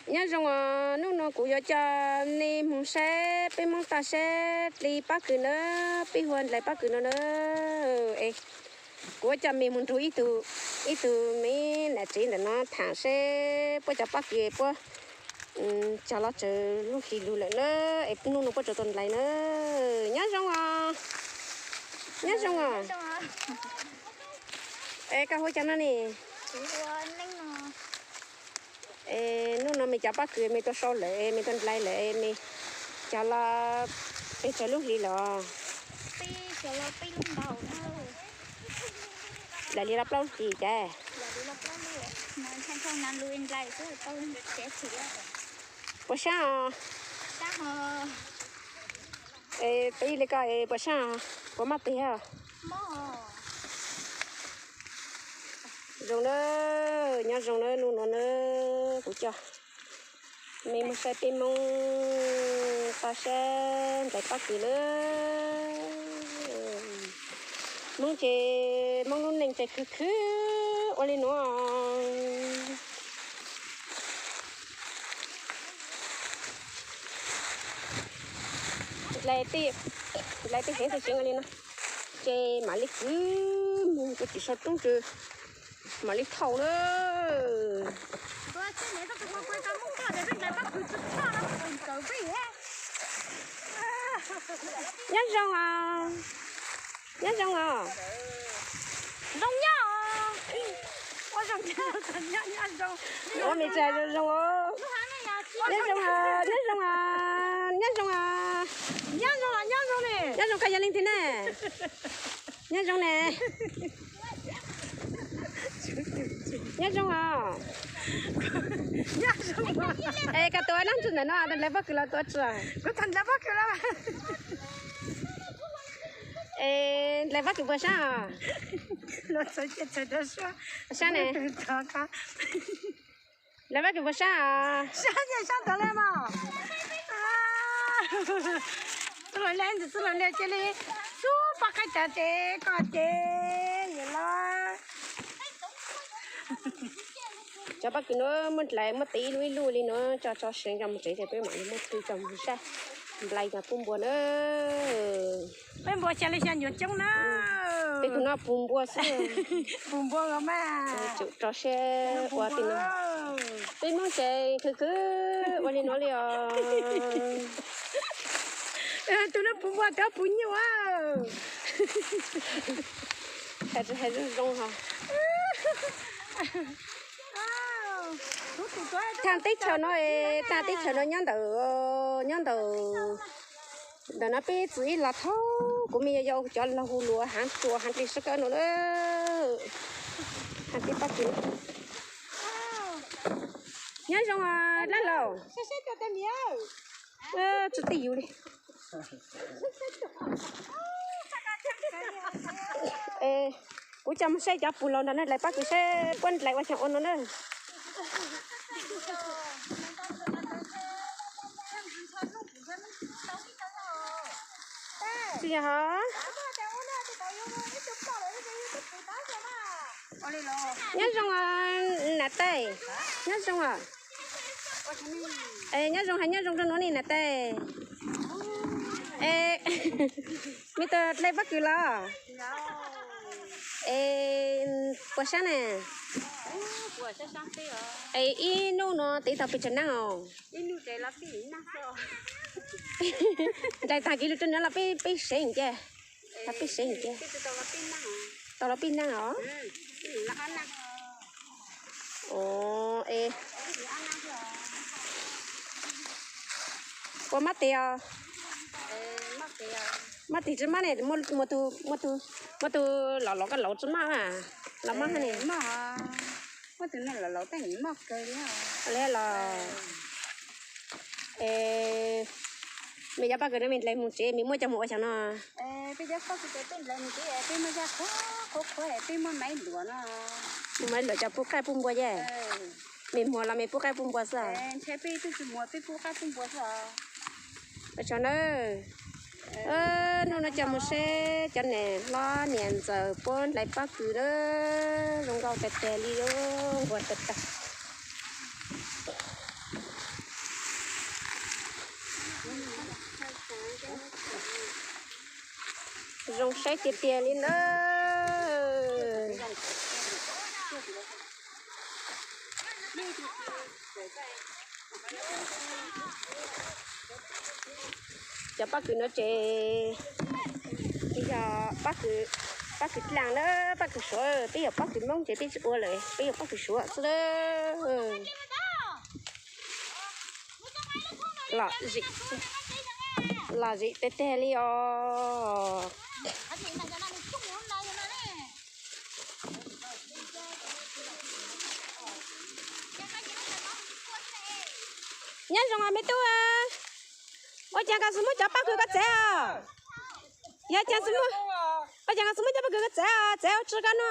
Nyob zoo os, hnub no kuv yuav coj nej mus saib peb Hmoob toj siab dlai pob kws na, peb hu dlai pob kws no na. Es kuv yuav coj mej mus nrug ib tug, ib tug me nam tsev ntawm no tham seb puab cov pob kws puab cog los txawv lub hli lug lawm na, es hnub no puab tau tau dlai na. Nyob zoo os. Nyob zoo os. Es koj hu cas no ne? Es hnub no mej cov pob kws mej tau sau lawm, mej tau dlai lawm, mej cog los pes tsawg lub hli lawm? Dlai li los plaub hlis cas? Puas sab os? Es peb li koj es puas sab os? Puas mob tes os? Zoo na, nyob zoo na, hnub no na kuv coj mej mus saib peb Hmoob toj siab dlai pob kws na. Hmoob ces, Hmoob lub neej ces khwv khwv ua li nuav. Dlai tej heev tag seev li no, ces mam li kwv moog rua tim sau roob rua, mam li thauj na. Nyob zoo os, nyob zoo os. Zoo nyob os. Ua zoo nyob, nyob zoo. Ua mej tsa zoo zoo os. Nyob zoo os, nyob zoo os, nyob zoo os. Nyob zoo os, nyob zoo ne. Nyob zoo koj yog leej twg ne? Nyob zoo ne. Nyob zoo os. Es koj tuav dlaab tsi ntawm no, dlai pob kws los tuav tsi? Es dlai pob kws puas sab os? Sab ne. Dlai pob kws puas sab os? Xub lawv le, xub lawv le cia li xub poj qaib tas ces koj ces yawm lawm. Cov pob kws nuav muaj dlai muaj tes ib lub ib lub li nuav, coj tso seev coj moog tsev ces peb mam li muab tw coj moog saib nplai cov puj npua na. Peb npua xya li xya nyuam coob na. Peb tug no puj npua xwb. Puj npua los mas. Tso saib ua tij no. Peb Hmoob ces khwv khwv ua li nuav li os. Tug no puj npua, tug puj nyuj. Hais zoo zoo hos. Thaaj teb chaws no, thaaj teb chaws no nyob ntawm, nyob ntawm, ntawm no peb txwv ib los thaum kuv mej yuav yau cov laug hu lug haav tsua haav dlej sab kawg no lawm. Haav dlej pob kws. Nyob zoo dlaab laug. Tsi teb yus li. Kuv coj moog saib cov puj laug nrag na dlai pob kws saib puab dlai ua caag ua no na. Tsi yog hos? Nyob zoo nam tais. Nyob zoo os. Nyob zoo hais nyob zoo rua nuav ne nam tais. Es mej tau dlai pob kws los? Es puas sab na? Es ib nub no tes tau pes tsawg naag os? Dlai taag kev lug rua nuav los peb, peb seev ca. Los peb seev ca. Tau los peb naag os. Puas mob tes os? Mob tes tsi mob ne, muaj tug, muaj tug, muaj tug laus laus koj laus tsi mob a? Los mob hab ne. Li los, es mej cov pob kws no mej dlai moog tsev mej muab coj moog ua xyoo no? Muab maiv luam coj pub qaib pub npua ye. Mej muag los mej pub qaib pub npua xwb os? Ua tsaug nawb. Hnub no coj moog saib cov niam hlob niam ntxawm puab dlai pob kws na, zoo nkauj tag tag li, nquag tag tag. Zoo saib tiag tiag li ntawd. Cov pob kws no ces yog pob kws dlaag na, pob kws suav, peb yog pob kws Hmoob ces peb tsis ua lawm, peb yog pob kws suav xwb na. Lom zem tag tag li os. Nyob zoo os me tub, ua cas koj xub muab cov pob kws koj txev os? Yog cas xub muab, ua cas koj xub muab cov pob kws koj txev os, txev ua tsi koj no?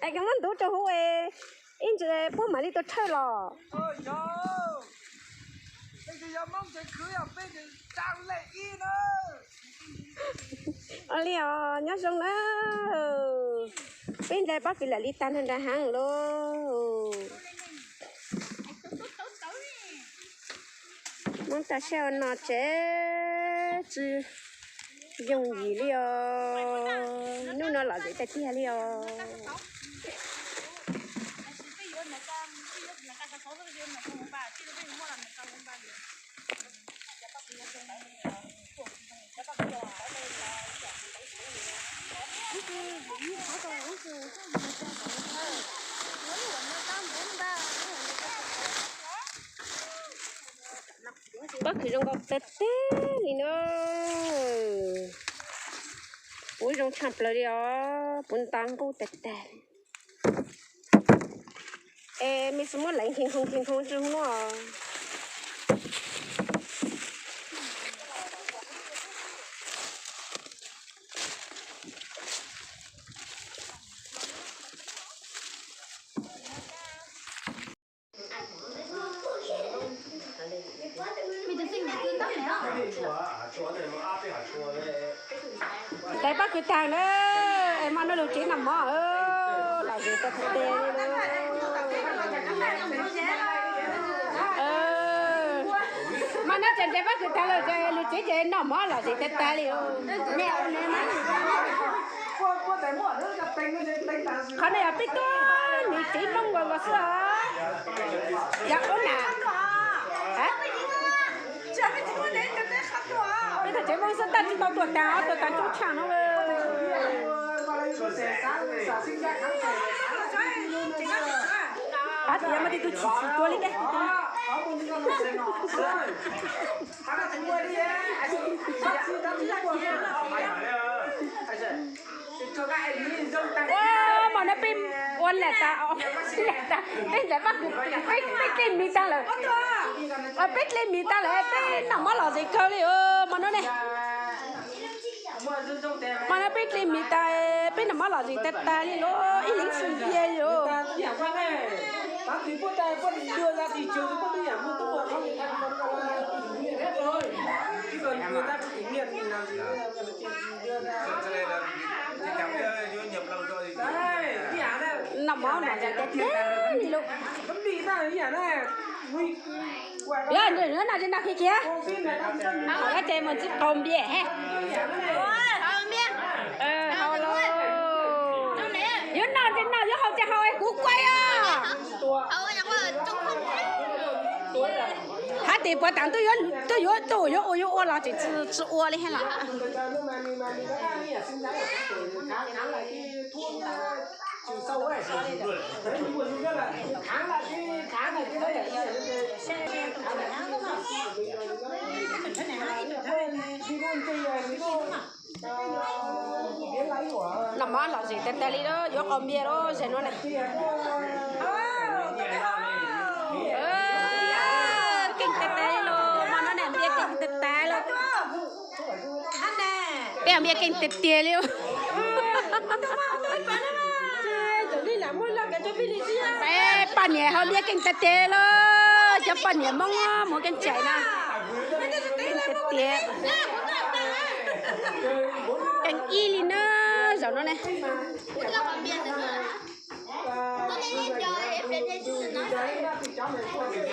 Es koj muab ntub rau huv es ib ntsis puab mam li tua thawj los. Ua li os, nyob zoo na. Peb nplai pob kws lam li tag nrho nra heev lauj. Hmoob tag siab ua no tsev tsi yooj yim li os. Hnub no lom zem tag tiag li os. Pob kws zoo nkauj tag tag li na. Puv zoo tshaj plaws li os, puv nta nqub tag tag li. Es me xwb muab laiv nkig nkoog nkig nkoog tsi hu nuav. Ntais pob kws taag na, es mog no lug tsev noj mov lom zem tag tag li. Mog no tseem ntais pob kws taag lawm, lug tsev ces noj mov lom zem tag tag li. Qhov no yog peb tug niam tsev Hmoob nkaus nkaus xwb os. Yog ub na. Peb tug tsev Hmoob xwb tab tsis tau tuaj taag, tuaj taag tsoob tshaaj no. Hab tias muaj tej tug tsis txim tua li deb. Ua, mas no peb ua lam tas, peb lam tas, peb lam pab, peb dlej mis tag lawm. Peb dlej mis tag lawm, peb noj mov lom zem kawg li os, mas no ne. Mas no peb dlej mis tas, peb noj mov lom zem tag tag li los, ib leeg xwb ntiag li os. Noj mov lom zem tag tag li lauj. Yog, noj zem no kiag kiag. Hauv ces mus ntxiv qaug npias he. Hau lauj. Yuav noj ces noj, yuav haus ces haus, kuv kuaj os. Hab tias puas taag tuaj yuav, tuaj yuav, tuaj yuav ua, yuav ua los tseem tsi ua li he los. Noj mov lom zem tag tag li lauj, yuav qaug npias lauj, zem no na. Keej tag tag li lauj, mas no na npias keej tag tag lauj. Peb npias keej tiag tiag li. Peb poj niam haus npias keej tag tag lauj, cov poj niam Hmoob muaj keej tsaim na. Keej tiag tiag. Keej ib li na, zaum no ne. Ib no tim cov mus kuaj tim